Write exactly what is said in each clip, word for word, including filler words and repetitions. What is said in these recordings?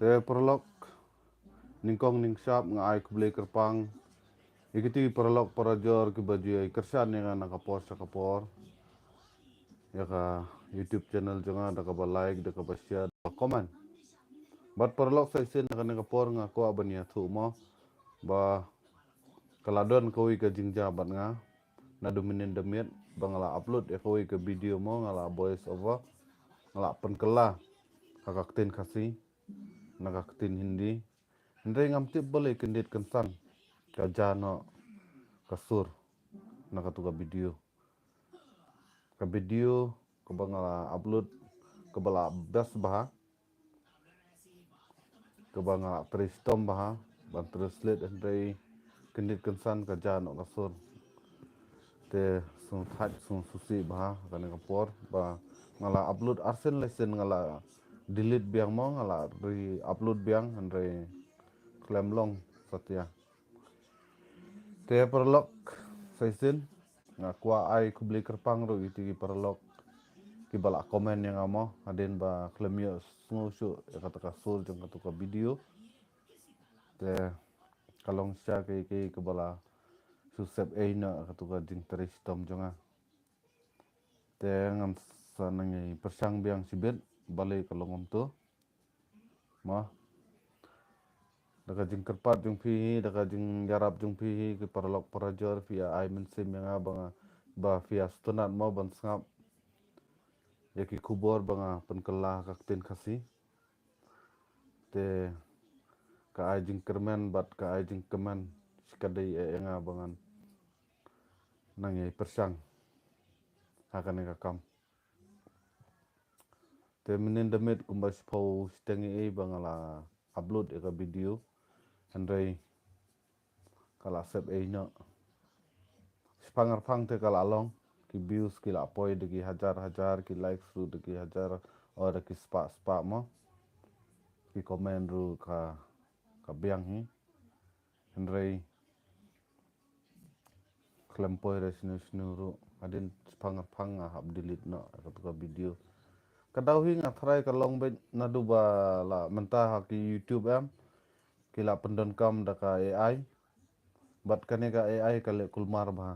Te paralok, nyngkong nyngshap nga ai khublei kyrpang ïa kito ki paralok parajor kiba ju ïai kyrshan ïa nga na ka por sha ka por ïa ka YouTube channel jong nga, da kaba like, da kaba share, da kaba comment. Bad paralok, sa shisien ha kane ka por nga kwah ban ïathuh mo ba ka la don kawei ka jingjia bad nga. Naduh mynnin da miet ba nga la upload ïa kawei ka video mo, nga la voice over, nga la pynkylla ha ka ktien Khasi, na ka ktien Hindi. Hynrei ngam tip balei kyndit kynsan ka jia noh ka sur na katu ka video. Ka video kaba nga la upload, kaba la best bha, kaba nga la trei shitom bha ban translate, hynrei kyndit kynsan ka jia noh ka sur. Te sngewthait sngewsih bha ha kane ka por ba nga la upload arsien laisien, nga la delete biang mo, nga la re-upload biang, hynrei khlem long satia. Te paralok, sa shisien nga kwah ai khublei kyrpang ruh ïa kito ki paralok kiba la comment ïa nga mo, hadien ba khlem ïohsngew shuh ïa kata ka sur jong katu ka video. Te ka long shisha kaei kaei kaba la shu sep ei noh ïa katu ka jingtrei shitom jong nga. Te ngan sa nang ïai pyrshang biang shibit balei ka long kumto. Mo, da ka jingkyrpad jong phi hi, da ka jingïarap jong phi hi ki paralok parajor, phi ïa ai mynsiem ïa nga ba nga, ba phi ïa sngewtynnat mo ban sngap ïa ki khubor ba nga pynkylla ha ka ktien Khasi. Te ka ai jingkyrmen bad ka ai jingkmen shikatdei ïa nga ba ngan nang ïai pyrshang ha kane ka kam. Te mynnin da miet kumba shiphew shiteng ei ba nga la upload ïa ka video, hynrei ka la sep ei noh. Shiphang arphang te ka la long, ki views ki la poi da ki hajar hajar, ki likes ruh da ki hajar, oh, da ki spah spah mo. Ki comment ruh ka, ka biang hi. Hynrei khlem poi re shano shano ruh, hadien shiphang arphang nga hap delete noh katu ka video. Ka dei hi nga tharai ka long beit naduh ba la mynta ha ki YouTube em, ki la pyndonkam da ka A I. Bad kane ka A I ka leh kulmar bha.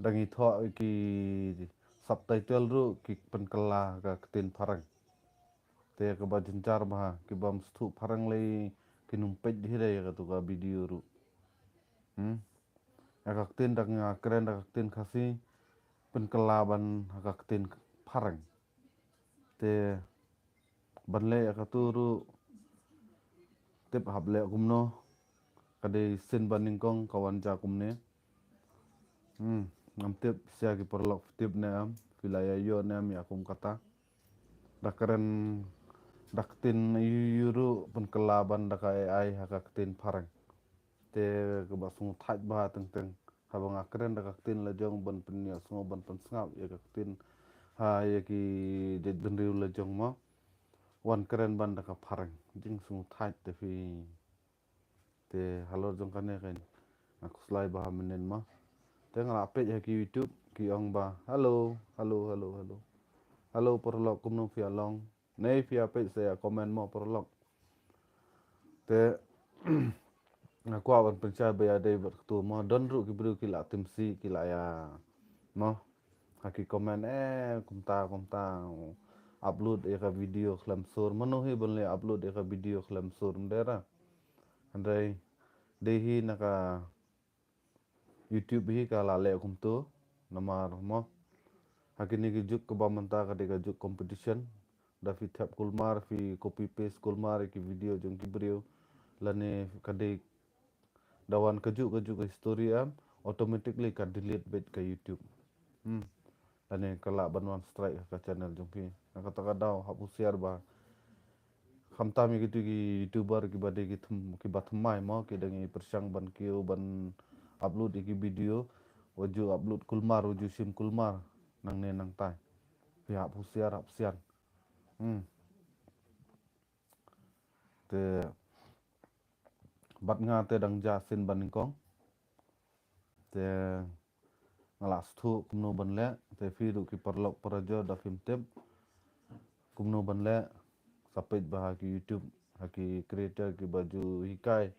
Da ngi thoh ki subtitle ruh ki pynkylla ka ktien Phareng. Te kaba jynjar bha, ki bym sngewthuh Phareng lei kin ym peit hi re ïa katu ka video ruh. Hmm? Ïa ka ktien da nga kren da ka ktien Khasi, pynkylla ban ha ka ktien Phareng. Te ban leh ïa katu ruh tip hap leh kumno. Ka dei sien ba nyngkong ka wan jia kumne. Hmm, ngam tip sha ki paralok phi tip ne em, phi la ïa ïoh ne em ïa kum kata. Da kren da ka ktien ïu ïu ruh pynkylla ban da ka A I ha ka ktien Phareng. Te kaba sngewthait bha teng teng. Haba nga kren da ka ktien la jong ban pynïohsngew ban pynsngap ïa ka ktien, ha, ïa ki jaitbynriew la jong mo. Wan kren ban da ka Phareng. Jingsngewthait te phi. Te halor jong kane kan nga khuslai bha mynnin mo. Te nga la peit ha ki YouTube ki ong ba, "Hello, hello, hello, hello. Hello paralok, kumno phi ïa long?" Nei phi ïa peit sa ïa comment mo paralok. Te nga kwah ban pynshai ba ïa dei bad katu mo, don ruh ki briew ki la tim si ki la ïa mo ha ki comment, eh, kumta kumta, upload ïa ka video khlem sur. Mano hi ban leh upload ïa ka video khlem sur, ym dei ra. Hynrei dei hi na ka YouTube hi ka la leh kumto, namar mo, ha kine ki juk kaba mynta ka dei ka juk competition. Da phi thep kulmar, phi copy paste kulmar ïa ki video jong ki briew, lane ka dei da wan kajuh kajuh ka history em, automatically ka delete beit ka YouTube. Hmm. Lane ka lah ban wan strike ha ka channel jong phi. Na kata ka daw hap husiar bha. Khamtam ïa kito ki YouTuber kiba dei ki them-, kiba thymmai mo, ki dang ïa pyrshang ban kiew ban upload ïa ki video, wat ju upload kulmar, wat ju shim kulmar nangne nangtai. Phi hap husiar, hap sian. Hmm. Te bad nga te dang jia sien ba nyngkong. Te nga la sngewthuh kumno ban leh, te phi ruh ki paralok parajor da phim tip kumno ban leh. sa peit ba ha ki YouTube, ha ki creator kiba ju hikai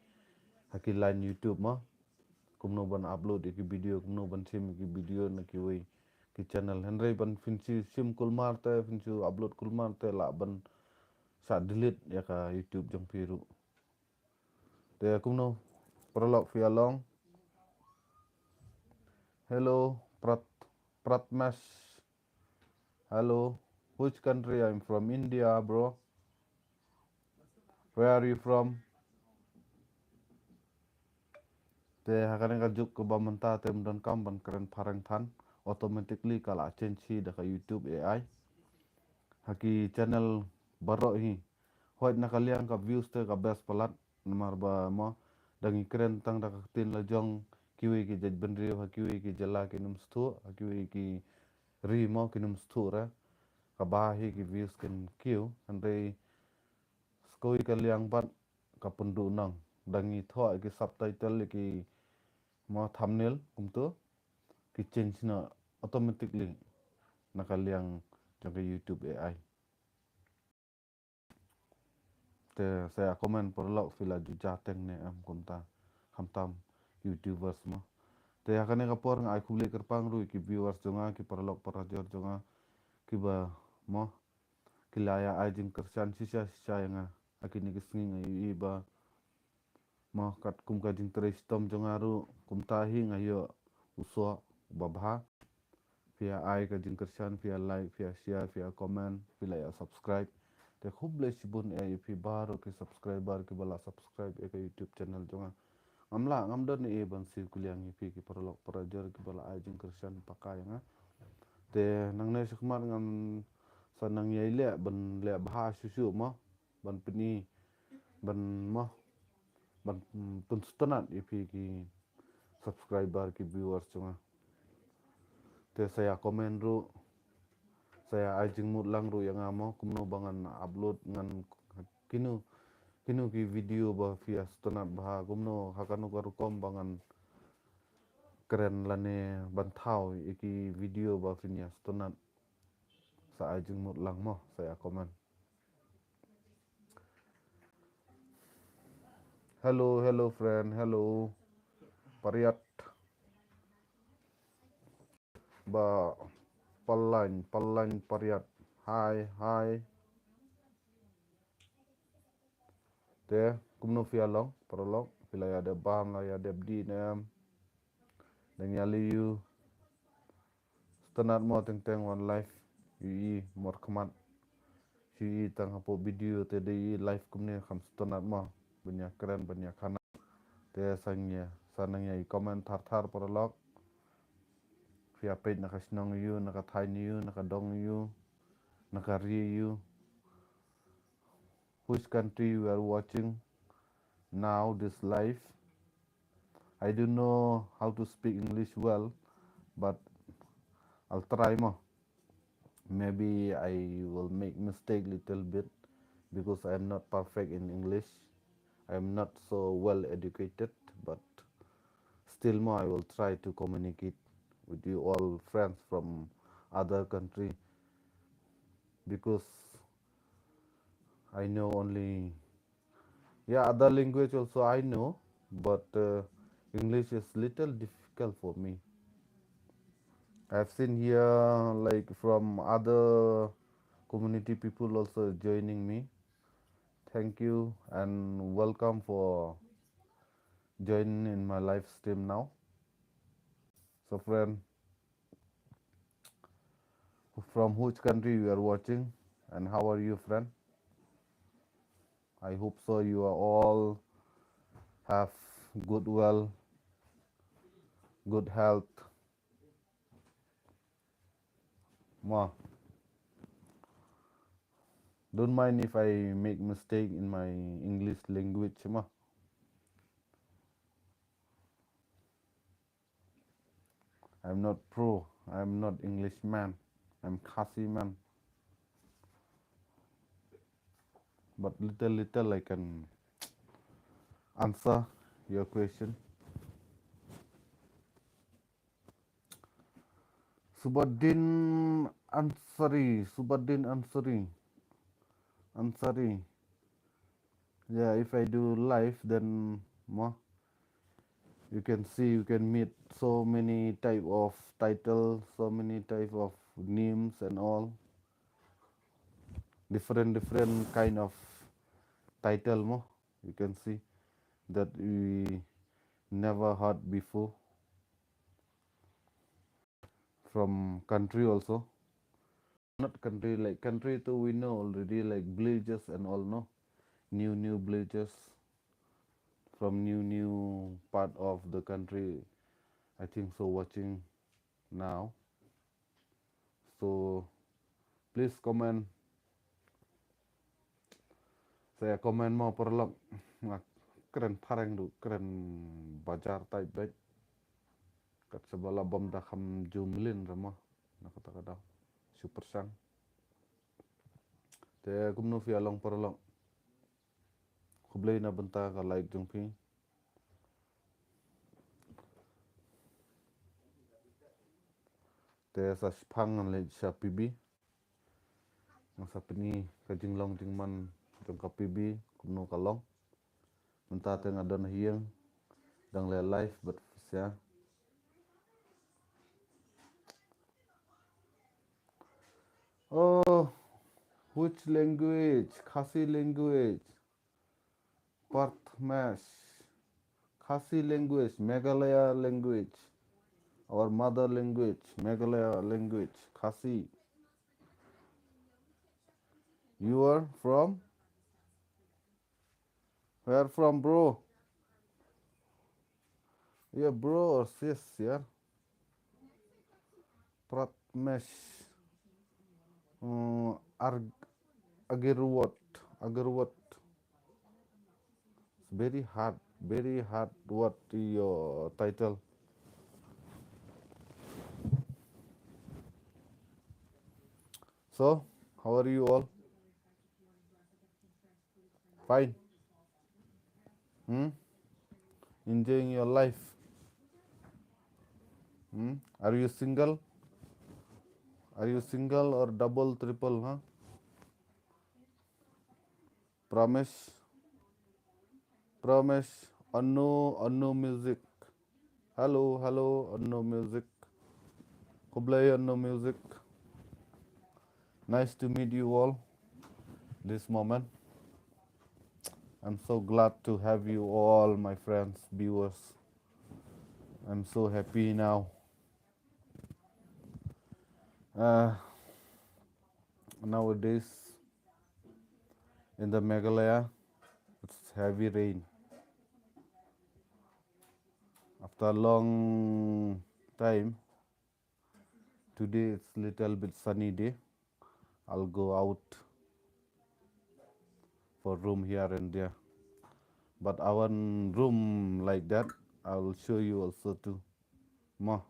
ha ki line YouTube mo. Kumno ban upload ïa ki video, kumno ban shim ïa ki video na kiwei ki channel. Hynrei ban phin shu shim kulmar te, phin shu upload kulmar te lah ban sa delete ïa ka YouTube jong phi ruh. Te kumno paralok phi ïa long? Hello, Prat, Pratmesh. Hello, which country? I'm from India, bro. Where are you from? Te ha kane ka juk kaba mynta te ym donkam ban kren phareng than, automatically ka la change hi da ka YouTube A I. Ha ki channel baroh hi. Hooid na ka liang ka views te ka best palat, namar ba mo, da ngi kren tang da ka ktien la jong, kiwei ki jaitbynriew ha kiwei ki jylla kin ym sngewthuh, ha kiwei ki ri mo kin ym sngewthuh re. Kaba hi ki views kin kiew, hynrei skoi ka liang pat ka pynduh nang. Da ngi thoh ki subtitle, ki mo thumbnail kumto, ki change noh automatically na ka liang jong ka YouTube A I. Te sa ïa comment paralok phi la ju jah teng ne em kumta, khamtam YouTubers mo. Te ha kane ka por nga ai khublei kyrpang ruh ïa ki viewers jong nga, ki paralok parajor jong nga, kiba mo, ki la ïa ai jingkyrshan shisha shisha ïa nga ha kine ki sngi. Nga ïohi ba mo, katkum ka jingtrei shitom jong nga ruh kumta hi nga ïoh u soh uba bha. Phi ïa ai ka jingkyrshan, phi ïa like, phi ïa share, phi ïa comment, phi la ïa subscribe. Te khublei shibun ïa phi baroh ki subscriber kiba la subscribe ïa ka YouTube channel jong nga. Ngam lah, ngam don ei ban siew kylliang ïa phi ki paralok parajor kiba la ai jingkyrshan paka ïa nga. Te nangne shakhmat ngan sa nang ïai leh ban leh bha shuh shuh mo, ban pyni, ban mo, ban, mm, pynsngewtynnat ïa phi ki subscriber, ki viewers jong nga. Te sa ïa comment ruh, sa ïa ai jingmut lang ruh ïa nga mo, kumno ba ngan upload, ngan kino, kino ki video ba phi ïa sngewtynnat bha, kumno, ha kano ka rukom ba ngan kren lane ban thaw ïa ki video ba phin ïa sngewtynnat. Sa ai jingmut lang mo, sa ïa comment. Hello, hello friend, hello. Pariat. Ba Pallain, Pallain Pariat. Hi, hi. Te kumno phi ïa long paralok, phi la ïa dep bam, la ïa dep dih ne em? Dang ïa leh ïa u. Sngewtynnat mo teng teng wan live, ïohi markhmat. Shu ïohi tang hapoh video te da ïohi live kumne kham sngewtynnat mo. Ban ïa kren, ban ïa khana. Te sa nang ïa, sa nang ïa comment thar thar paralok. Phi ïa peit na ka shnong ïa u, na ka thaiñ ïa u, na ka dong ïa u, na ka ri ïa u. Which country you are watching now this live? I don't know how to speak English well, but I'll try mo. Maybe I will make mistake little bit because I am not perfect in English. I am not so well educated, but still mo, I will try to communicate with you all friends from other country because I know only, yeah, other language also I know, but uh, English is little difficult for me. I've seen here, like, from other community people also joining me. Thank you and welcome for joining in my live stream now. So, friend, from which country you are watching and how are you, friend? I hope so you are all have good well, good health. Ma, don't mind if I make mistake in my English language, ma. I'm not pro. I'm not Englishman. I'm Khasi man. But little, little I can answer your question. Subadin Ansari, Subadin Ansari. I'm sorry. Yeah, if I do live, then mo, you can see, you can meet so many type of title, so many type of names and all. Different, different kind of title mo. You can see that we never heard before. From country also. Not country, like country too, we know already, like villages and all, no? New, new villages from new, new part of the country. I think so, watching now. So, please comment. Saya comment mo paralok. Nga kren phareng ruh, kren bajar tai bek. Kat sa ba la bam da kham ju mlien ra mo. Na kata ka daw. Super sang. Te kumno phi ïa long paralok. Khublei na bynta ka like jong phi. Te sa shipang ngan leit sha P B. Ngan sa pyni ka jinglong jingman jong ka P B kumno ka long. Mynta te nga don ha ïing, dang leh live bad phi sa. Oh, which language? Khasi language. Pratmesh. Khasi language, Meghalaya language. Our mother language, Meghalaya language, Khasi. You are from? Where from, bro? Yeah, bro or sis, yeah. Pratmesh. Uh, Ar-, Agirwat. Agirwat. It's very hard, very hard word, your title. So, how are you all? Fine. Hmm? Enjoying your life. Hmm? Are you single? Are you single or double, triple, huh? Promise. Promise. Anu, Anu Music. Hello, hello, Anu Music. Khublei Anu Music. Nice to meet you all this moment. I'm so glad to have you all, my friends, viewers. I'm so happy now. Uh, nowadays, in the Meghalaya, it's heavy rain. After a long time, today it's little bit sunny day. I'll go out for room here and there. But I want room like that. I will show you also too. Mo.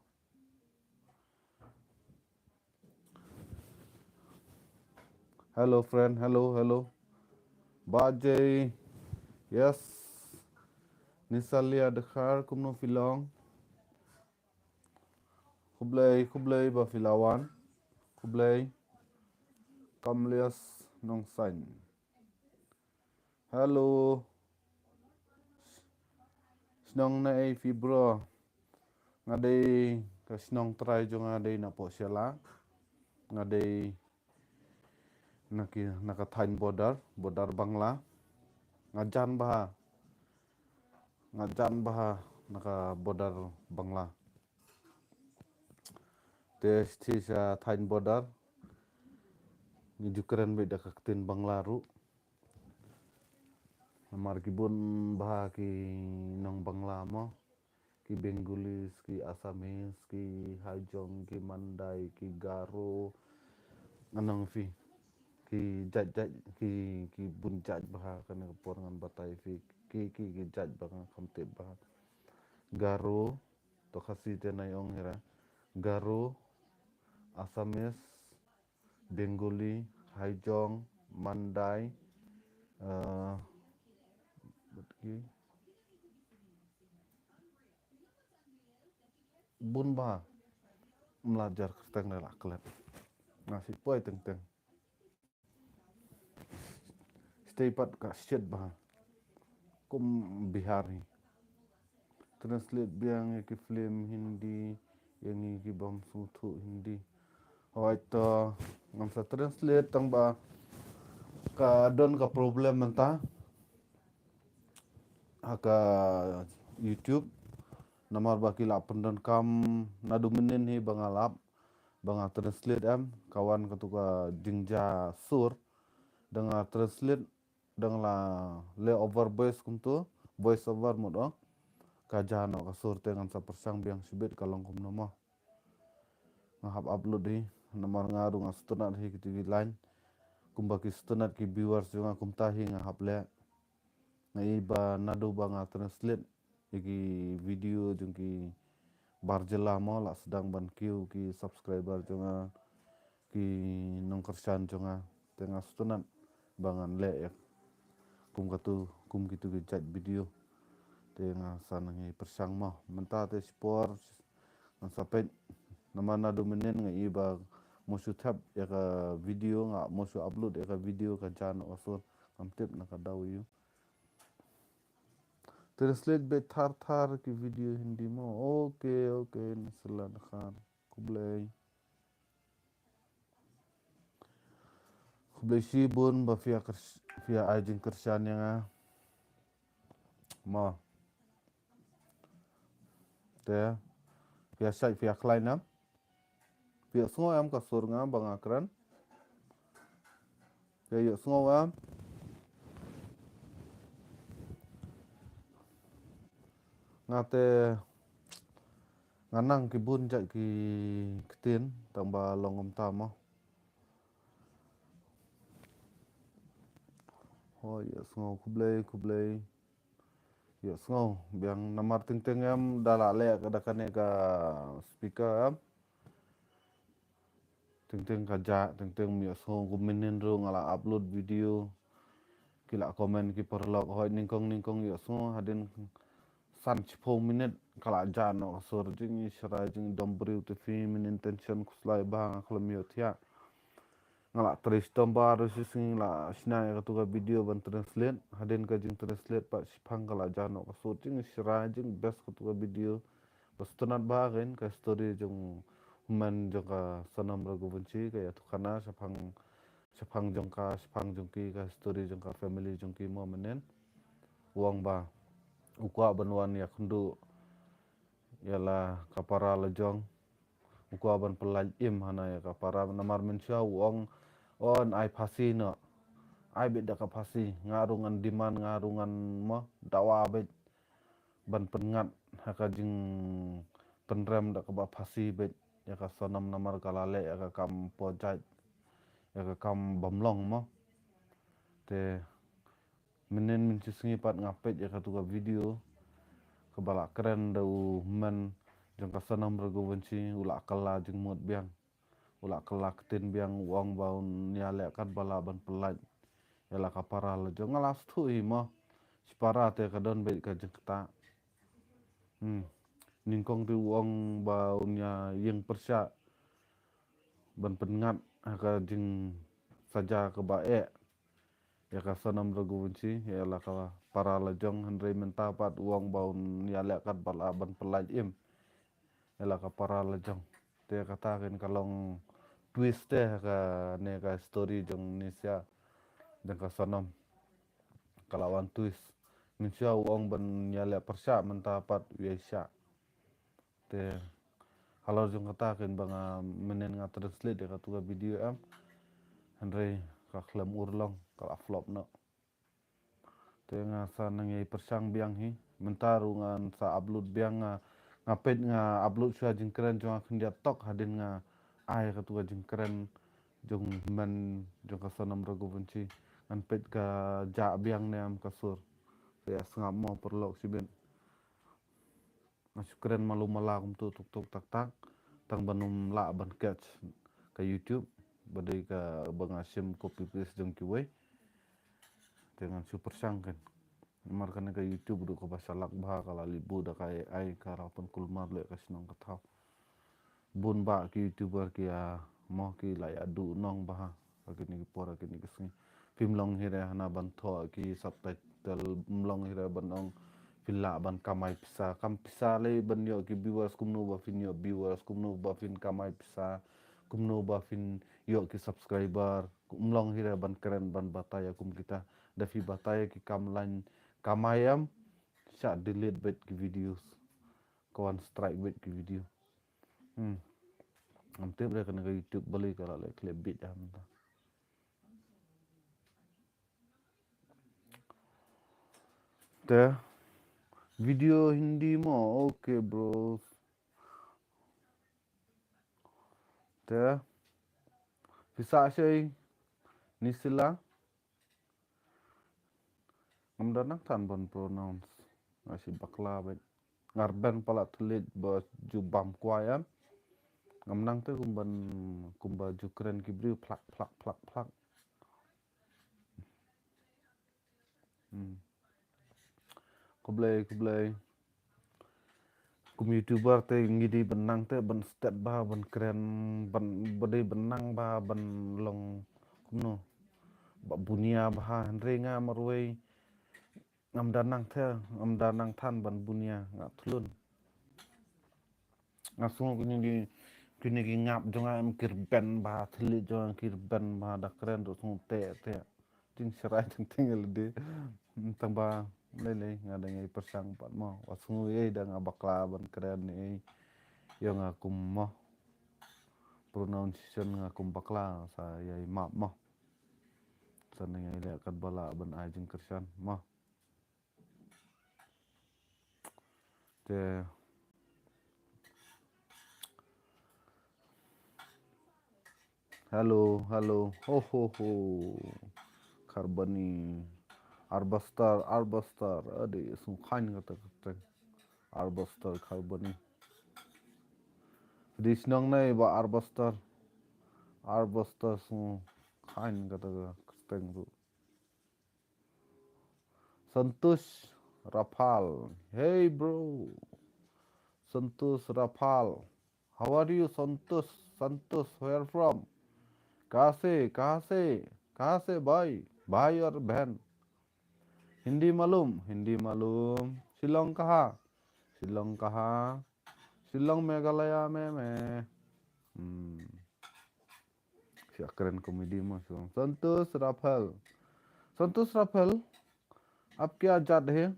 Hello, friend. Hello, hello. Bajay. Yes. Nisalia Dkhar, kumno phi long? Khublei, khublei ba phi la wan. Khublei. Kamlias Nongsain. Hello. Shnong naei phi bro? Nga dei ka shnong trai jong nga dei na Pohshella. Nga dei na ki, na ka thaiñ border, border Bangla. Nga jan bha. Nga jan bha na ka border Bangla. Te sha thaiñ border ngi ju kren beit da ka ktien Bangla ruh. Namar ki bun bha ki nong Bangla mo, ki Bengalis, ki Assamese, ki Hajong, ki Mandai, ki Garo. Ngan ong phi, ki jait jait, ki, ki bun jait bha. Kane ka por ngan batai phi ki, ki, ki jait bha, ngan kham tip bha. Garo, to Khasi te nai ong hira. Garo, Assamese, Bengali, Hajong, Mandai, eh, bad ki bun bha. Mla jar kyrteng ne la klet. Nga shu poi teng teng. Te pat ka shit bha. Kum Bihar hi. Translate biang ïa ki film Hindi, ïa ngi ki bym sngewthuh Hindi. Hooid to, ngam sa translate tang ba ka don ka problem mynta ha ka YouTube. Namar ba ki la pyndonkam naduh mynnin hi ba nga lap, ba nga translate em, ka wan katu ka jingjia sur, da nga translate, da nga la leh over voice kumtu, voice over mut ong. Ka jia noh ka sur te ngan sa pyrshang biang shibit ka long kumno mo. Nga hap upload hi, namar nga ruh nga sngewtynnat hi kiti ki line. Kumba ki sngewtynnat ki viewers jong nga kumta hi nga hap leh. Nga i ba naduh ba nga translate ïa ki video jong ki bar jylla mo, la sdang ban kiew ki subscriber jong nga, ki nongkyrshan jong nga. Te nga sngewtynnat ba ngan leh ïa kum katu, kum kitu ki jait video. Te nga sa nang ïa pyrshang mo. Mynta te shipor ngan sa peit. Namar naduh mynnin nga i ba mo shu thep ïa ka video, nga mo shu upload ïa ka video ka jia noh ka sur. Ngam tip na ka daw ïa u. Translate beit thar thar ki video Hindi mo. Okay, okay, na sila na khan. Khublei. Khublei shibun ba phi ïa kyrs-, phi ïa ai jingkyrshan ïa nga. Mo. Te phi ïa shait, phi ïa khlaiñ em. Phi ïohsngew em ka sur nga ba nga kren? Phi ïohsngew em? Nga te nga nang ki bun jait ki ktien tang ba long kumta mo. Hooid, ïohsngew, khublei, khublei. Ïohsngew biang namar teng teng em da la leh ka da kane ka speaker em. Teng teng ka jia, teng teng ym ïohsngew. Kum mynnin ruh nga la upload video, ki la comment ki paralok, hooid nyngkong nyngkong ïohsngew, hadien san shiphew minit ka la jia noh ka sur. Jingshrai jingdom briew te phi, mynnin tension khuslai bha, nga khlem ïohthiah. Nga la trei shitom baroh shi sngi, la shna ïa katu ka video ban translate. Hadien ka jingtranslate pat shiphang ka la jia noh ka sur. Jingshrai jingbest katu ka video. Ba sngewtynnat bha kein ka story jong u hynmen jong ka Sonam Raghuvanshi, ka ïathuhkhana shaphang, shaphang jong ka, shaphang jong ki, ka story jong ka family jong ki mo mynnin. U ong ba u kwah ban wan ïakynduh ïa la ka para la jong. U kwah ban pyllait im hana ïa ka para, namar mynshuwa u ong, o, yn ai phasi noh. Ai beit da ka phasi, nga ruh ngan demand, nga ruh ngan mo dawa beit ban pynngat ha ka jingpynrem da kaba phasi beit ïa ka Sonam, namar ka la leh ïa ka kam pojait, ïa ka kam bym long mo. Te mynnin mynshisngi pat nga peit ïa katu ka video kaba la kren da u hynmen jong ka Sonam Raghuvanshi, u la kylla jingmut biang, u la kylla ktien biang, u ong ba un ïaleh katba lah ban pyllait ïa la ka para la jong. Nga la sngewthuh hi mo, shipara te ka don beit ka jingktah. Hmm. Nyngkong te u ong ba un ïa ïeng pyrshah ban pynngat ha ka jingsaja kaba eh ïa ka Sonam Raghuvanshi ïa la ka para la jong, hynrei mynta pat u ong ba un ïaleh katba lah ban pyllait im ïa la ka para la jong. Te kata kein ka long twist te ha kane ka story jong Nisha jong ka Sonam. Ka la wan twist. Mynshuwa u ong ban ïaleh pyrshah, mynta pat u ïaishah. Te halor jong kata kein ba nga mynnin nga translate ïa katu ka video em, hynrei ka khlem urlong, ka la flop noh. Te nga sa nang ïai pyrshang biang hi. Mynta ruh ngan sa upload biang, nga, nga peit nga upload shuwa jingkren jong nga khyndiat tok hadien nga ai katu ka jingkren jong u hynmen jong ka Sonam Raghuvanshi. Ngan peit ka jah biang ne em ka sur. Te ïa sngap mo paralok shibit. Nga shu kren malu mala kumtu tuk tuk tak tak, tang ban ym lah ban catch ka YouTube, ba dei kaba nga shim copy paste jong kiwei. Te ngan shu pyrshang kein. Namar kane ka YouTube ruh kaba shalak bha, ka la leh buh da ka A I, ka la pynkulmar leh ka shnong ka thaw. Bun bah ki YouTuber ki ïa mo, ki la ïa duh nong bha ha kine ki por, ha kine ki sngi. Phim long hi re hana ban thoh ki subtitle, ym long hi re ban ong phin lah ban kamai pisa. Kam pisa lei ban ïoh ki viewers, kumno ba phin ïoh viewers, kumno ba phin kamai pisa, kumno ba phin ïoh ki subscriber. Ym long hi re ban kren ban batai ïa kum kita. Da phi batai ïa ki kam lain kamai em, sa delete beit ki videos. Ka wan strike beit ki video. Hmm. Ngam tip re kane ka YouTube balei ka la leh clip beit ha mynta. Te video Hindi mo, okay bro. Te pisa shei ni sila. Ngam da nang than ban pronounce. Nga shi bakla beit. Nga rben palat thylliej ba ju bam kwai em. Ngam nang te kumban, kumba ju kren ki briew plak plak plak plak. Hmm. Khublei, khublei. Kum YouTuber te ngi dei ban nang te ban stet bha ban kren ban, ba dei ban nang bha ban long kumno. Ba bunia bha hynrei nga marwei. Ngam da nang te, ngam da nang than ban bunia nga thlun. Nga sngew kine ki, kine ki ngap jong nga em ki rben bha, thylliej jong nga ki rben bha, da kren ruh sngew te te. Ting sharai ting ting lade. Tang ba lei lei nga dang ïai pyrshang pat mo. Wa sngew ei da nga bakla ban kren ei. Ïa nga kum mo. Pronunciation nga kum bakla sa ïai map mo. Sa nang ïai leh kat ba lah ban ai jingkyrshan mo. Te. Hello, hello. Ho, ho, ho. Karbani. Arbastar, Arbastar. Ade, sngewkhain kata kata. Arbastar Karbani. Di shnong nai ba Arbastar. Arbastar sngewkhain kata kata tu. Santosh Raphal. Hey bro. Santosh Raphal. How are you, Santosh? Santosh, where from? कहाँ से, कहाँ से, कहाँ से भाई? भाई और बहन? हिंदी मालूम? हिंदी मालूम। शिलोंग कहाँ? शिलोंग कहाँ? शिलोंग मेघालय में, में। Hmm. Siap kren komedi mah, so. Santosh Raphal. Santosh Raphal, आप क्या जात है?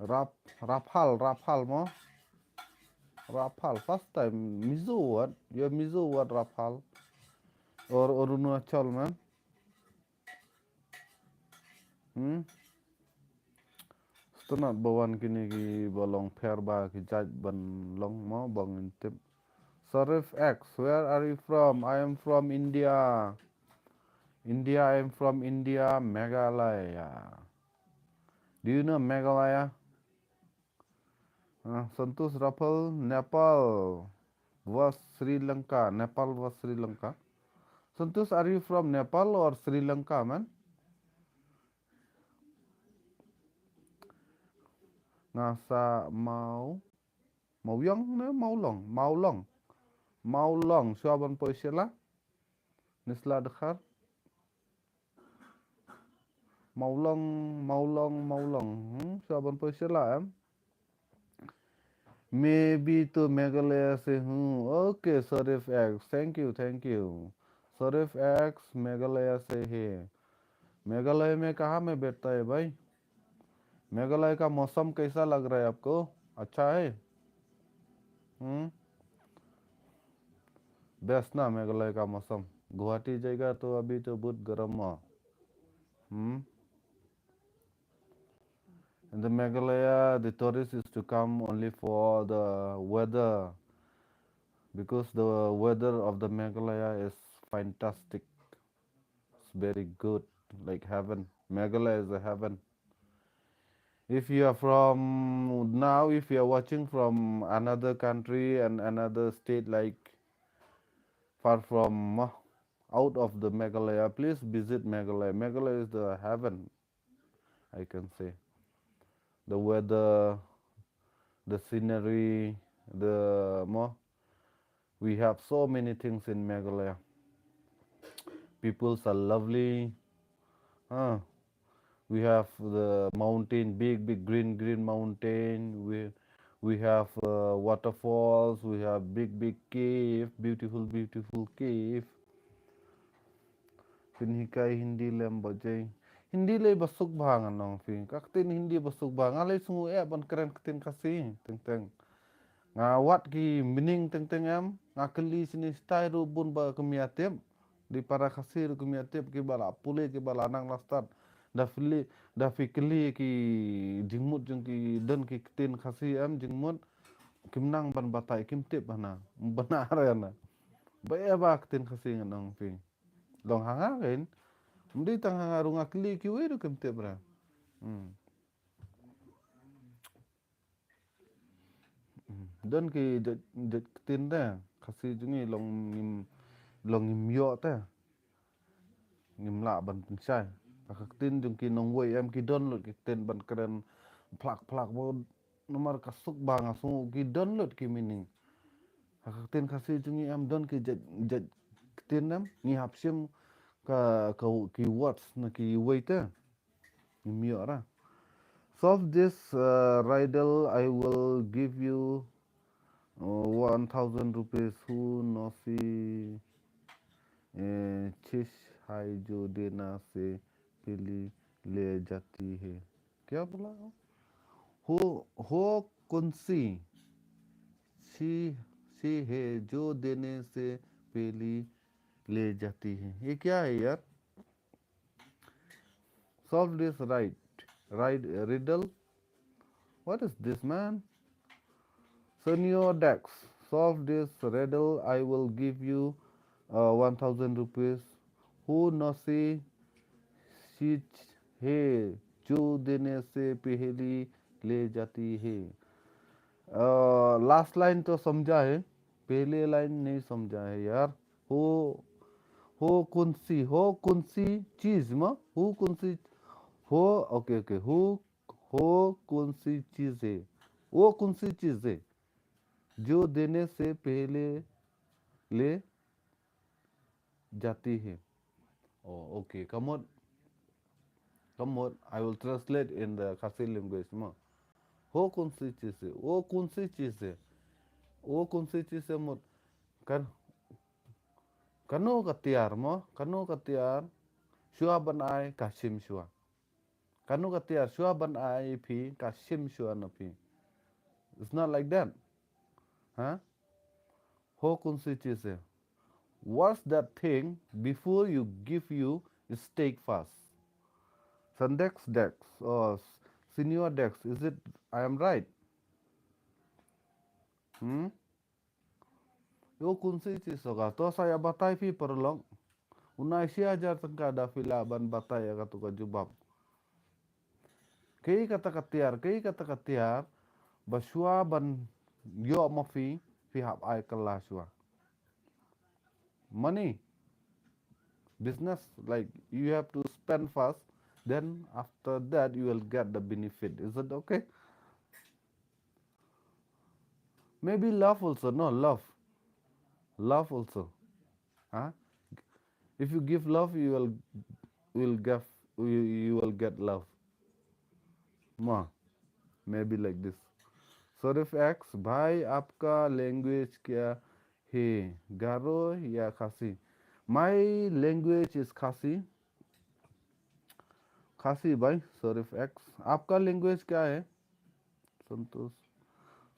Rap-, Raphal, Raphal mo. Raphal, first time. Mizo word. You're Mizo word, Raphal. Or Arunachal, man. Hmm? Sngewtynnat ba wan kine kiba long pher ba ki jait ban long mo ba ngin tip. Sarif X, where are you from? I am from India. India, I am from India, Meghalaya. Do you know Meghalaya? Ah, Santosh Raphal, Nepal was Sri Lanka. Nepal was Sri Lanka. Santosh, are you from Nepal or Sri Lanka, man? Nga sa Mau, Mawiong ne Maulong, Maulong. Maulong, shuwa ban poi sha la. Nisla Dkhar. Maulong, Maulong, Maulong. Hmm, shuwa ban poi sha la, em? मैं भी तो मेघालय से हूँ। Okay, Sarif X. Thank you, thank you. Sarif X, मेघालय से है। मेघालय में कहाँ में बैठता है भाई? मेघालय का मौसम कैसा लग रहा है आपको? अच्छा है? हम्म? Best na Meghalaya ka mausam. Guwahati jaiga to abhi to bahut garam hai. Hmm? In the Meghalaya, the tourist is to come only for the weather, because the weather of the Meghalaya is fantastic. It's very good, like heaven. Meghalaya is a heaven. If you are from now, if you are watching from another country and another state, like far from, uh, out of the Meghalaya, please visit Meghalaya. Meghalaya is the heaven, I can say. The weather, the scenery, the mo. We have so many things in Meghalaya. Peoples are lovely. Huh? We have the mountain, big, big green, green mountain. We we have uh, waterfalls. We have big, big cave, beautiful, beautiful cave. Phin hikai Hindi lem ba jai. Hindi lei ba suk bha ngan ong phi. Ka ktien Hindi ba suk bha. Nga lei sngew eh ban kren ktien Khasi teng teng. Nga wad ki meaning teng teng em. Nga kylli sini stai ruh bun ba ka mia tip. Di para Khasi ruh ki mia tip, ki ba la pule, ki ba la nang la stad. Da phi kylli, da phi kylli ki jingmut jong ki, don ki ktien Khasi em jingmut. Kim nang ban batai, kim tip hana. Bana re hana. Ba eh ba ktien Khasi ngan ong phi. Long hanga kein. Mdei tang hanga ruh nga kylli kiwei ruh kim tip re. Hmm. Hmm. Don ki jait, jait ktien te, Khasi jong ngi long ngim, long ngim ïoh te. Ngim lah ban pynshai. Ka ktien jong ki nongwei em ki don lut ki ktien ban kren phlak phlak ba namar ka suk ba nga sngew ki don lut ki meaning. Ka ktien Khasi jong ngi em don ki jait, jait ktien em ngi hap shim ka, ka ki words na kiwei te. Ngim ïoh ra. Solve this uh, riddle, I will give you uh, one thousand rupees. Who nosi eh, chiz hai jo dene se pehli le jati hai? Kya bola? Ho, ho kaun si chi, chi hai jo dene se pehli le jati hai? Ye kya hai yaar? Solve this right, right riddle. What is this, man? Senior Dex, solve this riddle. I will give you uh, one thousand rupees. Who nosi chiz hai jo dene se pehli le jati hai? Uh, last line to samjha hai, pehle line nahi samjha hai yaar. Ho, ho kaun si, ho kaun si chiz ma? Ho kaun si, ho, okay, okay. Ho, ho kaun si chiz hai? Wo kaun si chiz hai jo dene se pehle le jati hai? Oh, okay. Ka mut, ka mut, I will translate in the Khasi language ma. Ho kaun si chiz hai? Wo kaun si chiz hai? Wo kaun si chiz hai mut kan, kano ka tiar ma, kano ka tiar shuwa ban ai ka shim shuwa. Kano ka tiar shuwa ban ai phi ka shim shuwa na phi. It's not like that. Huh? Ho kaun si chiz hai? What's that thing before you give you stake first? Sandex Dex or Senior Dex, is it I am right? Hmm? Yo kaun si chiz soka to sa ïa batai phi paralok. Unai shi hajar tyngka da phi lah ban batai ïa katu ka jubab. Kei kata ka tiar, kei kata ka tiar ba shuwa ban ïoh ma phi, phi hap ai kylla shuwa. Money. Business, like, you have to spend first, then after that you will get the benefit. Is it okay? Maybe love also, no, love. Love also. Huh? If you give love, you will, will give, you, you will get love. Ma, maybe like this. Sharif X, bhai, aapka language kya hai? Garo ya Khasi? My language is Khasi. Khasi, bhai, Sharif X. Aapka language kya hai? Santosh.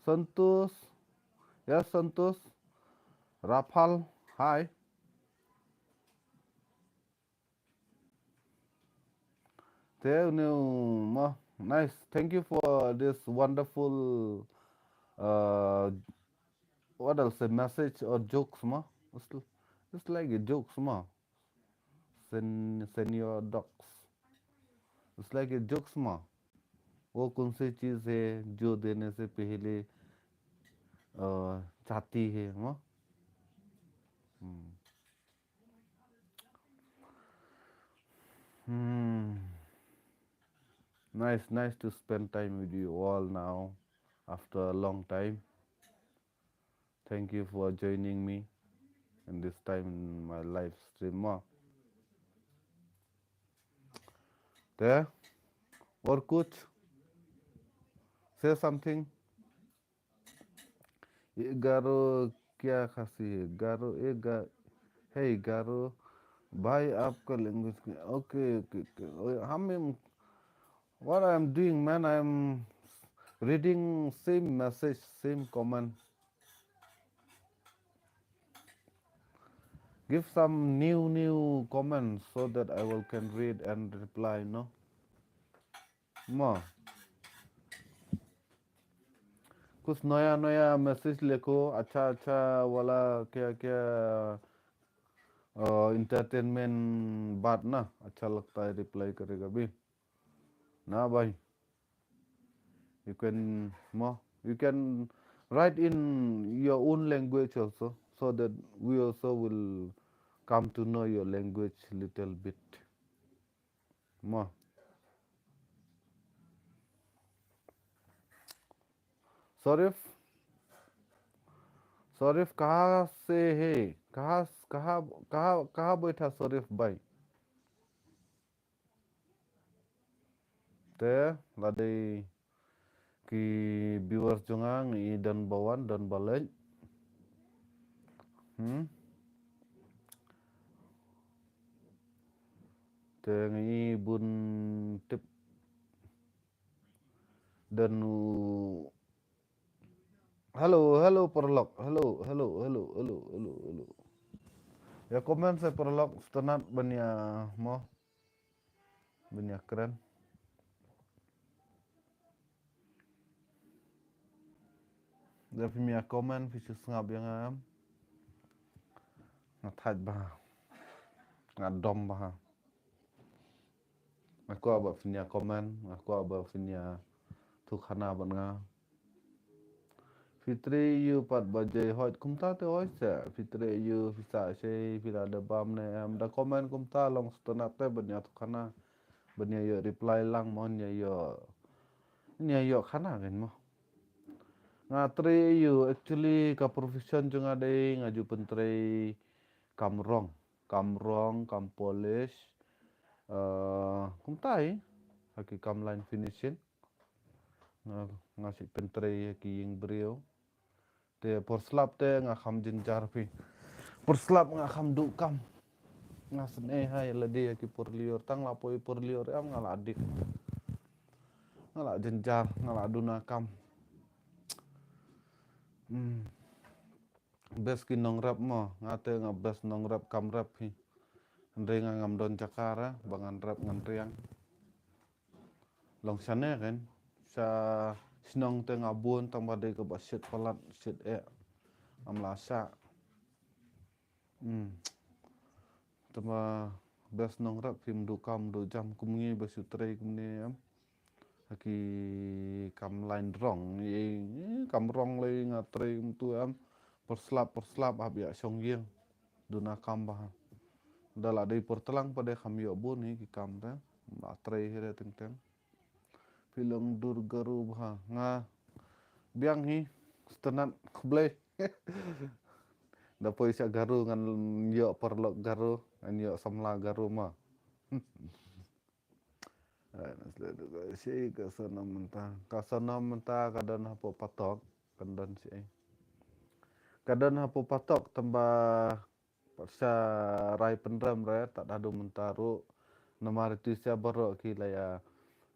Santosh. Yes, Santosh. Raphal, hi. Te une u ma, nice. Thank you for this wonderful, uh, what else, a message or jokes ma? It's, it's like a jokes ma. Sen-, senior docs. It's like a jokes ma. वो कौन सी चीज है जो देने से पहले, अ, चाहती है, हाँ? Hmm. Hmm. Nice, nice to spend time with you all now after a long time. Thank you for joining me in this time in my live stream. Ma. Te, Orkut, say something. ये गारो क्या खासी है? गारो, ये गा-, hey गारो, भाई आपका लैंग्वेज क्या? ओके, ओके, ओके। हम, what I am doing, man, I am reading same message, same comment. Give some new, new comments so that I will can read and reply, no? Mo. कुछ नया नया मैसेज लिखो, अच्छा अच्छा वाला क्या क्या, एंटरटेनमेंट बात ना अच्छा लगता है, रिप्लाई करेगा भी ना भाई। You can, mo, you can write in your own language also, so that we also will come to know your language little bit more. शरीफ, शरीफ कहाँ से है? कहाँ, कहाँ, कहाँ, कहाँ बैठा शरीफ भाई? Te, la dei ki viewers jong nga, ngi don ba wan, don ba leit. Hmm? Te ngi bun tip. Don u Hello, hello, paralok. Hello, hello, hello, hello, hello, hello. Ïa comment sa paralok, sngewtynnat ban ïa mo. Ban ïa kren. Da phi ïa comment, phi shu sngap ïa nga em. Nga thait bha. Nga dom bha. Nga kwah ba phin ïa comment, nga kwah ba phin ïa thukna bad nga. Phi trei ïa u pat ba jai hoi, kumta te hoi se, phi trei ïa u, phi sa se, phi la da bam ne em, da comment kumta long sngewtynnat te ban ïa thukna, ban ïa ïoh reply lang mo, ïa ïoh, ïa ïoh khana kein mo. Nga trei ïa u, actually ka profession jong nga dei nga ju pyntrei kam rong. Kam rong, kam polish. Eh, kumta hi, ha ki kam line finishing. Nga, nga shu pyntrei ha ki ïing briew. Te por slap te nga kham jynjar phi. Por slap nga kham duh kam. Nga sngewsih ha ïa lade ha ki por lyiur, tang la poi por lyiur em nga la dik. Nga la jynjar, nga la duna kam. Hmm. Best ki nongrep mo, nga te nga best nongrep kam rep hi. Hynrei nga ngam don jaka re ba ngan rep ngan riang. Long shane kein, sha shnong te nga bun tang ba dei kaba shit palat, shit eh. Ngam lah shah. Hmm. Te ba best nongrep phim duh kam duh jam kum ngi ba shu trei kumne em. Ha ki kam line rong, eh, kam rong lei nga trei kumtu em. Por slap, por slap hap ïa shong ïing. Duna kam bha. Da la dei por tlang pat de kham ïoh bun hi ki kam te. Ba trei hi re teng teng. Phi long dur Garo bha. Nga biang hi, sngewtynnat khublei. Da poi sha Garo ngan ïoh paralok Garo, ngan ïoh samla Garo ma. Shi ka Sonam mynta. Ka Sonam mynta ka don hapoh patok, ka don shi. Ka don hapoh patok tang ba sha rai pynrem re, tad haduh mynta ruh. Namar itu sha baroh ki la ïa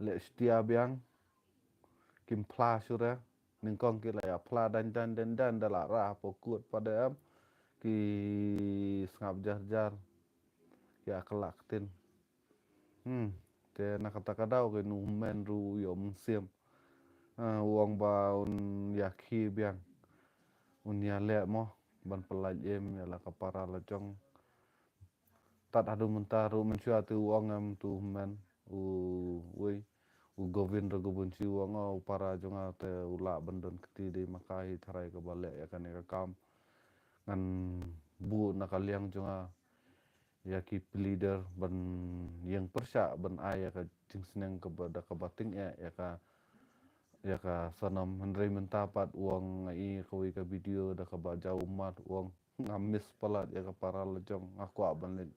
leh shutia biang. Kim phla shuh re. Nyngkong ki la ïa phla dang dang dang dang da la rah hapoh kut pat de em. Ki sngap jar jar. Ki ïa kylla ktien. Hmm. Te na kata ka daw kein u hynmen ruh u ïoh mynsiem. Ah, u ong ba un ïa khie biang. Un ïa leh mo ban pyllait im ïa la ka para la jong. Tad haduh mynta ruh mynshuwa te u ong em tu u hynmen. U, wei. U Govind Raghuvanshi u ong, oh, u para jong nga te u lah ban don kti dei ma ka hi tharai kaba leh ïa kane ka kam. Ngan buh na ka liang jong nga ïa ki pleader ban ïeng pyrshah ban ai ïa ka jingsneng kaba da kaba tyngeh ïa ka, ïa ka Sonam. Hynrei mynta pat u ong nga i kawei ka video da kaba jaw ummat u ong nga miss palat ïa ka para la jong, nga kwah ban leit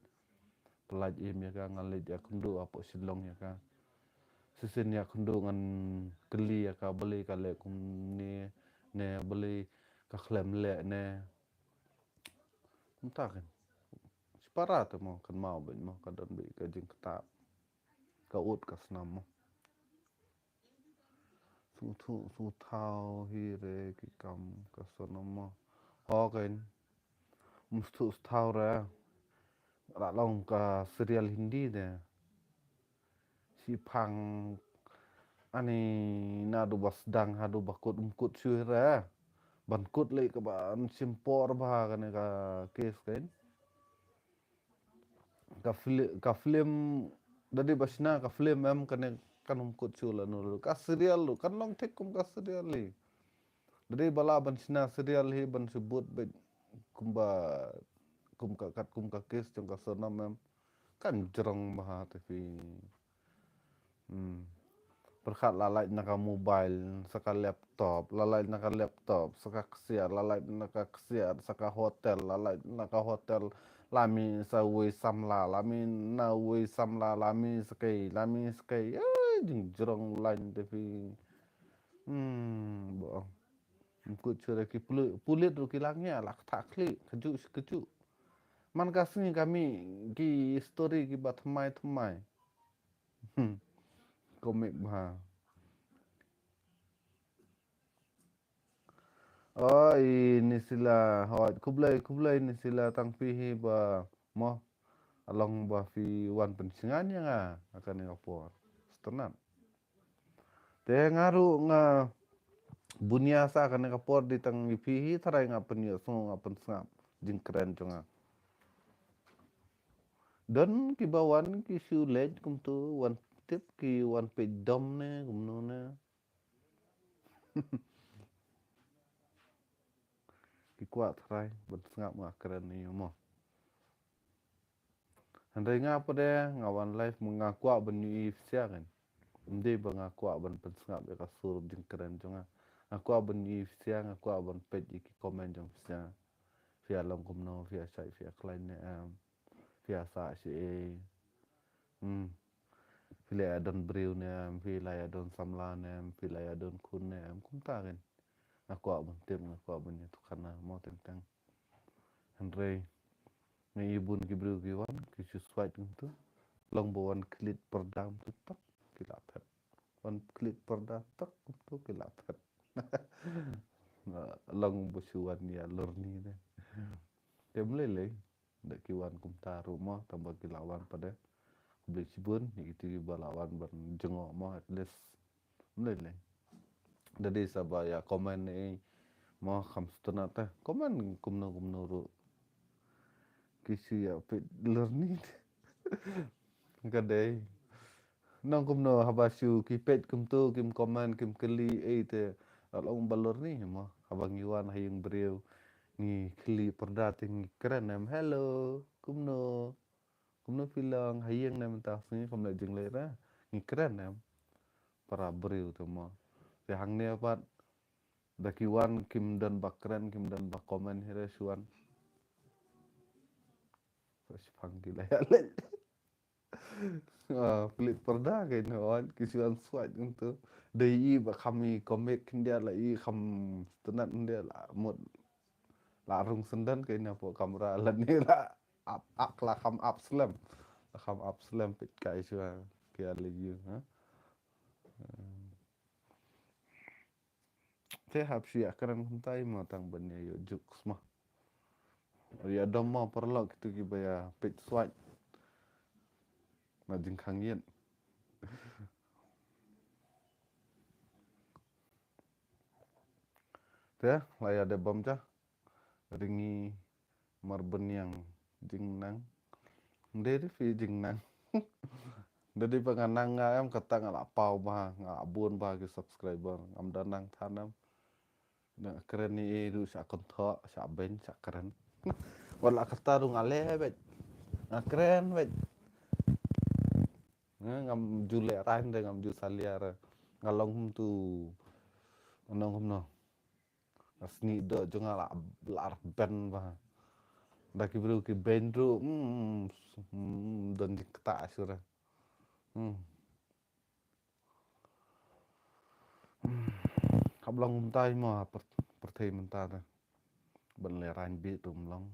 pyllait im ïa ka, nga leit ïakynduh hapoh Shillong ïa ka. Shisien ïa khyndew ngan kylli ïa ka balei ka leh kumne, ne balei ka khlem leh ne. Mynta kan shi para te mo, kan mau bad mo, ka don bad ka jingktah, ka ut ka snam mo. Sngewthuh sngewthaw hi re ki kam ka Sonam mo. Ho kan ym sngewthuh sngewthaw re. Ra long ka serial Hindi de. Shiphang ani naduh ba sdang haduh ba kut ym kut shuh re. Ban kut lei ka ban shim por bha kane ka case kan. Ka fli-, ka film da dei ba shna ka film em kane kan ym kut shuh lano. Ka serial ruh kan long thik kum ka serial hi. Da dei ba lah ban shna serial hi ban shu bud bad kumba kum ka kat kum ka case jong ka Sonam em. Kan jrong bha te phi. Hmm. Pyrkhat la lait na ka mobile, sa ka laptop, la lait na ka laptop, sa ka ksiar, la lait na ka ksiar, sa ka hotel, la lait na ka hotel, la mih sa uwei samla, la mih na uwei samla, la mih sa kei, la mih sa kei. Eh, jingjrong line te phi. Hmm, bo. Ym kut shuh re ki puli-, pulit ruh ki la ngiah la ktah khlieh, kajuh shi kajuh. Man ka sngi ka mih ki story kiba thymmai thymmai. Hmm. Komik bha. Oi, Nisila, hoi, khublei, khublei Nisila tang phi hi ba mo. Along ba phi wan pynsngew ïa nga ha kane ka por. Sngewtynnat. Te nga ruh nga bun ïa sa kane ka por dei tang ïa phi hi tharai nga pynïohsngew nga pynsngap jingkren jong nga. Don kiba wan ki shu leit kumto wan tip ki wan peit dom ne kumno ne. Ki kwah tharai ban sngap nga kren ïa mo. Hynrei nga pat de nga wan live mo nga kwah ban ïohi phi sha kan. Ym dei ba nga kwah ban pynsngap ïa ka sur jingkren jong nga. Nga kwah ban ïohi phi sha, nga kwah ban peit ïa ki comment jong phi sha. Phi ïa long kumno, phi ïa shait, phi ïa khlaiñ ne em. Phi ïa sah shi ei. Hmm. Phi la ïa don briew ne em, phi la ïa don samla ne em, phi la ïa don khun ne em, kumta kan. Nga kwah ban tip, nga kwah ban ïathuh khana mo teng teng. Hynrei nga i bun ki briew ki wan ki shu swait kumtu. Long ba wan klit pyrda kumtu tak ki la phet. Wan klit pyrda tak kumtu ki la phet. Long ba shu wan ïa lorni ne. Te ym lei lei. Da ki wan kumta ruh mo, tang ba ki la wan pat de. Khublei shibun ïa kito kiba la wan ban jngoh mo, at least. Ym lei lei. Da dei sa ba ïa comment ne mo kham sngewtynnat te. Comment kumno kumno ruh. Ki shu ïa peit lorni. Ka dei. Nang kumno haba shu ki peit kumto kim comment kim kylli ei te. Long ba lorni mo. Haba ngi wan ha ïing briew ngi kylli pyrda te ngi kren em, "Hello, kumno? Kumno phi long, ha ïing ne mynta sngi?" Kam leh jingleh ra. Ngi kren em. Para briew te mo. Te hangne pat da ki wan kim don ba kren, kim don ba comment hi re shu wan. Sa shiphang ki la ïa leh. Ah, klit pyrda kein wan ki shu wan swait kumtu. Dei i ba kham i komik khyndiat la i kham sngewtynnat khyndiat la mut la rung syndon kein hapoh kamra lane la ap ak la kham ap slem. La kham ap slem peit kai shuwa ki ïa leh ïa ha. Te hap shu ïa kren kumta i mo tang ban ïa ïoh juk sma. Ïa dom mo paralok kito kiba ïa peit swait. Na jingkhang ïit. Te la ïa dep bam ja. Ring i mar bniang jingnang. Dei dei phi jingnang. Dei dei ba nga nang nga em kata nga la paw ba nga la bun ba ki subscriber ngam da nang than em. Nga kren i ruh sha kynthoh sha beiñ sha kren. Wat la kata ruh nga leh beit. Nga kren beit. Nga ngam ju leh rain de ngam ju salia re. Nga long kumtu. Nga long kumno. Nga snieh doh jong nga la, la ar ben ba. Da ki briew ki beiñ ruh, hmm, hmm, don jingktah shuh re. Hmm. Long mynta mo ha pyrthei mynta te. Ban leh rang bit ruh long.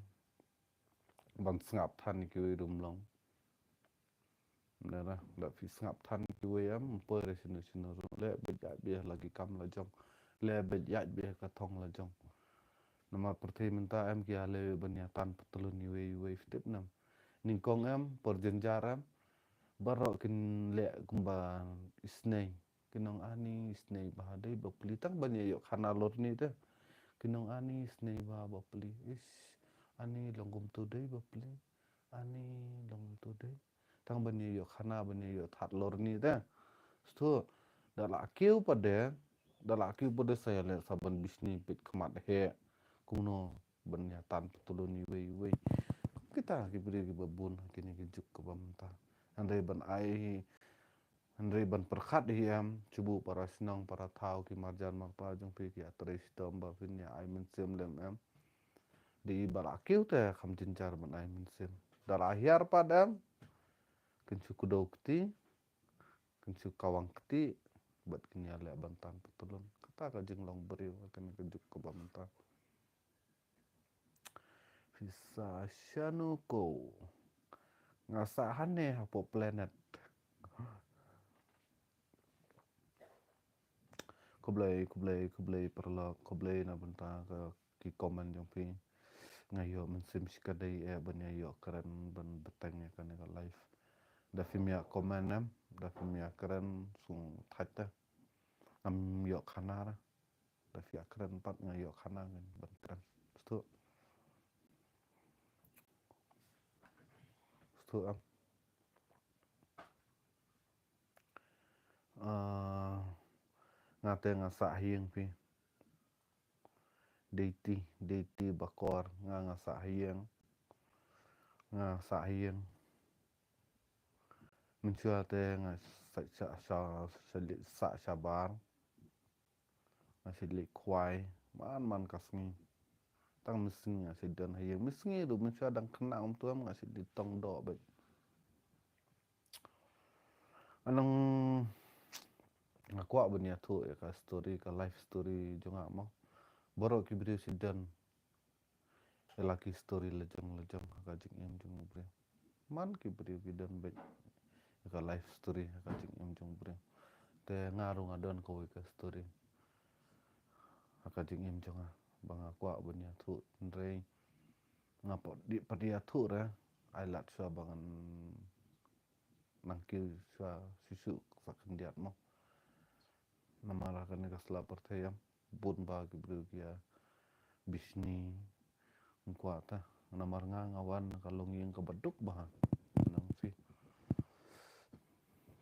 Ban sngap than ïa kiwei ruh long. Nera, da phi sngap than ïa kiwei em, poi re sino sino ruh. Leh beit ïaid beit la ki kam la jong. Leh beit ïaid beit ka thong la jong. Namar pyrthei mynta em ki ïaleh ban ïa tan patlun iwei iwei, phi tip nam. Nyngkong em, por jynjar em. Baroh kin leh kumba isnei. Ki nong ani isnei ba dei ba pli, tang ban ïa ïoh khana lor ni te. Ki nong ani isnei ba ba pli. Is ani long kumto dei ba pli. Ani long kumto dei. Tang ban ïa ïoh khana, ban ïa ïoh thad lor ni te. Stu da la kiew pat de, da la kiew pat de sa ïaleh sa ban bishni peit khmat he. Kumno ban ïa tan patlun iwei iwei. Kita ki briew kiba bun ha kine ki juk kaba mynta. Hynrei ban ai hi, hynrei ban pyrkhat hi em, shu buh para shnong para thaw ki marjan marpa jong phi ki ïatrei shitom ba phin ïa ai mynsiem lem em. Dei ba la kiew te kham jynjar ban ai mynsiem. Da la hiar pat em, kin shu kdew kti, kin shu kawang kti, bad kin ïaleh ban tan patlun. Kata ka jinglong briew ha kane ka juk kaba mynta. Phi sah shano ko? Nga sah hangne hapoh Planet. Khublei, khublei, khublei paralok, khublei na bynta ka ki comment jong phi. Nga ïoh mynsiem shikatdei eh ban ïa ïoh kren ban bteng ïa kane ka live. Da phim ïa comment em, da phim ïa kren sngewthait te. Ngam ïoh khana re. Da phi ïa kren pat nga ïoh khana ngin ban kren. Stu. Stu em. Ah, nga te nga sah ha ïing phi. Dei ti, dei ti bakor, nga nga sah ha ïing. Nga sah ha ïing. Mynshuwa te nga sah sha, sha, sha, sah shabar. Nga shu leit khwai man man ka sngi. Tang mynsngi nga shu don ha ïing. Mynsngi ruh mynshuwa dang khynnah kumto em nga shu leit tong doh beit. Ngan ong nga kwah ban ïathuh ïa ka story, ka life story jong nga mo. Baroh ki briew shu don ïa la ki story lajong lajong ha ka jingim jong u briew. Man ki briew ki don beit ïa ka life story ha ka jingim jong u briew. Te nga ruh nga don kawei ka story ha ka jingim jong nga ba nga kwah ban ïathuh, hynrei nga pat dei pat ïathuh re, ai lad shuwa ba ngan nang kiew shuwa shuh shuh sa khyndiat mo. Namar ha kane ka sla pyrthei em, bun ba ki briew ki ïa bishni, nga kwah te. Namar nga nga wan na ka longïing kaba duk bha. Nang phi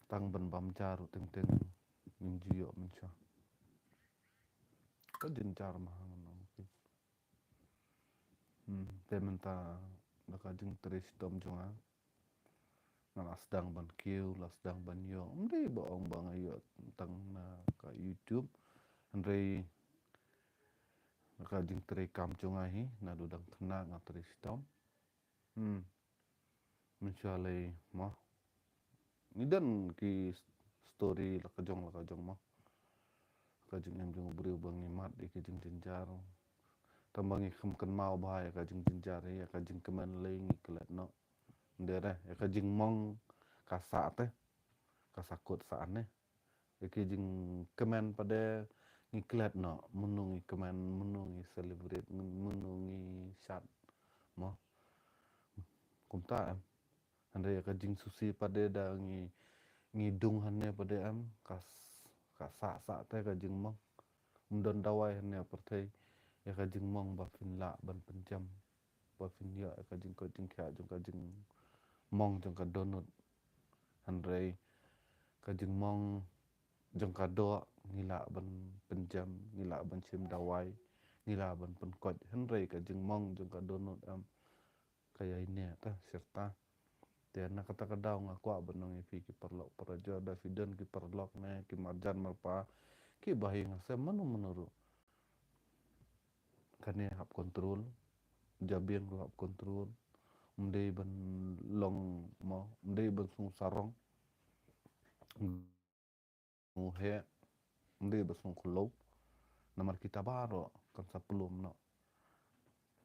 tang ban bam ja ruh teng teng ngim ju ïoh mynshuwa. Ka jynjar ma ha nang phi. Hmm, te mynta da ka jingtrei shitom jong nga, nga la sdang ban kiew, la sdang ban ïoh. Ym dei ba ong ba nga ïoh tang na ka YouTube. Hynrei da ka jingtrei kam jong nga hi, naduh dang khynnah nga trei shitom. Hmm. Mynshuwa lei mo. Ngi don ki story la ka jong la ka jong mo. Ka jingim jong u briew ba ngi mad ïa ka jingjynjar. Tang ba ngi kham kynmaw bha ïa ka jingjynjar, ïa ka jingkmen lei ngi klet noh. Ym dei re, ïa ka jingmong ka sah te. Ka sah kut sah ne. Ïa ki jingkmen pat de ngi klet noh, mynno ngi kmen, mynno ngi celebrate, mynno ngi shad. Mo. Kumta em. Hynrei ïa ka jingsngewsih pat de da ngi, ngi dung hangne pat de em, ka s-, ka sah sah te ka jingmong. Ym don dawai hangne pyrthei, ïa ka jingmong ba phin lah ban pynjem. Ba phin ïoh ïa ka jingkoit jingkhiah jong ka jingmong jong ka dohnud. Hynrei ka jingmong jong ka doh ngi lah ban pynjem, ngi lah ban shim dawai, ngi lah ban pynkoit. Hynrei ka jingmong jong ka dohnud em ka ïai neh ta, sirta. Te na kata ka daw nga kwah ban ong ïa phi ki paralok parajor, da phi don ki paralok ne ki marjan marpa kiba hi nga sem mano mano ruh. Kane hap control, jabieng ruh hap control. Ym dei ban long mo, ym dei ban sngewsarong. Ym dei ban sngewkhlo. Namar kita baroh kan sa pynlong noh.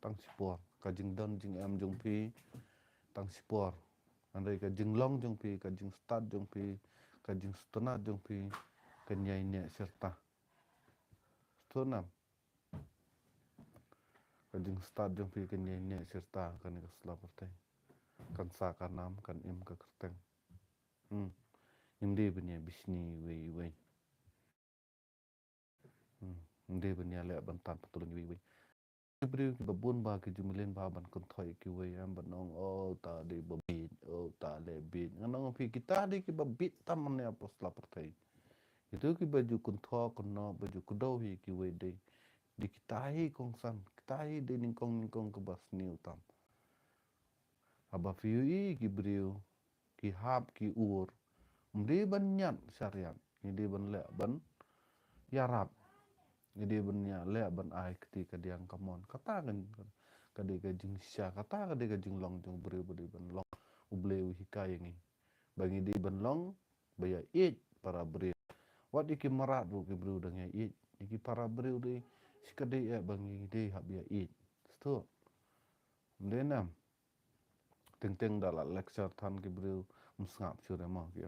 Tang shipor ka jingdon jingem jong phi, tang shipor. Hynrei ka jinglong jong phi, ka jingstad jong phi, ka jingsngewtynnat jong phi kan ïai neh shirta. Sngewthuh nam? Ka jingstad jong phi kan ïai neh shirta kane ka sla pyrthei. Kan sah ka nam, kan im ka kyrteng. Hmm. Ngim dei ban ïa bishni iwei iwei. Hmm. Ngim dei ban ïa leh ban tan pyntyllun iwei iwei. Ki briew kiba bun ba ki ju mlien ba ban kynthoh ïa kiwei, em, ban ong, "Oh, ta dei ba bieit, oh, ta leh bieit." Ngan ong phi, kita dei kiba bieit tam ha kane ka sla pyrthei. Itu kiba ju kynthoh kynnoh, ba ju kdew ïa kiwei dei, dei kita hi kongsan, kita hi dei nyngkong nyngkong kiba sniew tam. Haba phi ïohi ki briew ki hap ki ur, ym dei ban ñiad shariat, ngi dei ban leh ban ïarap. Ngi dei ban ïa leh ban ai kti kadiang kamon. Kata ka, ka dei ka jingshisha, kata ka dei ka jinglong jong u briew ba dei ban long. U Blei u hikai ïa ngi ba ngi dei ban long ba ïa ïeit para briew. Wat ïa ki mrad ruh ki briew dang ïa ïeit. Ïa ki para briew dei shi ka dei eh ba ngi dei hap ïa ïeit. Sngewthuh? Ym dei nam? Teng teng da la lecture than ki briew ym sngap shuh re mo ki.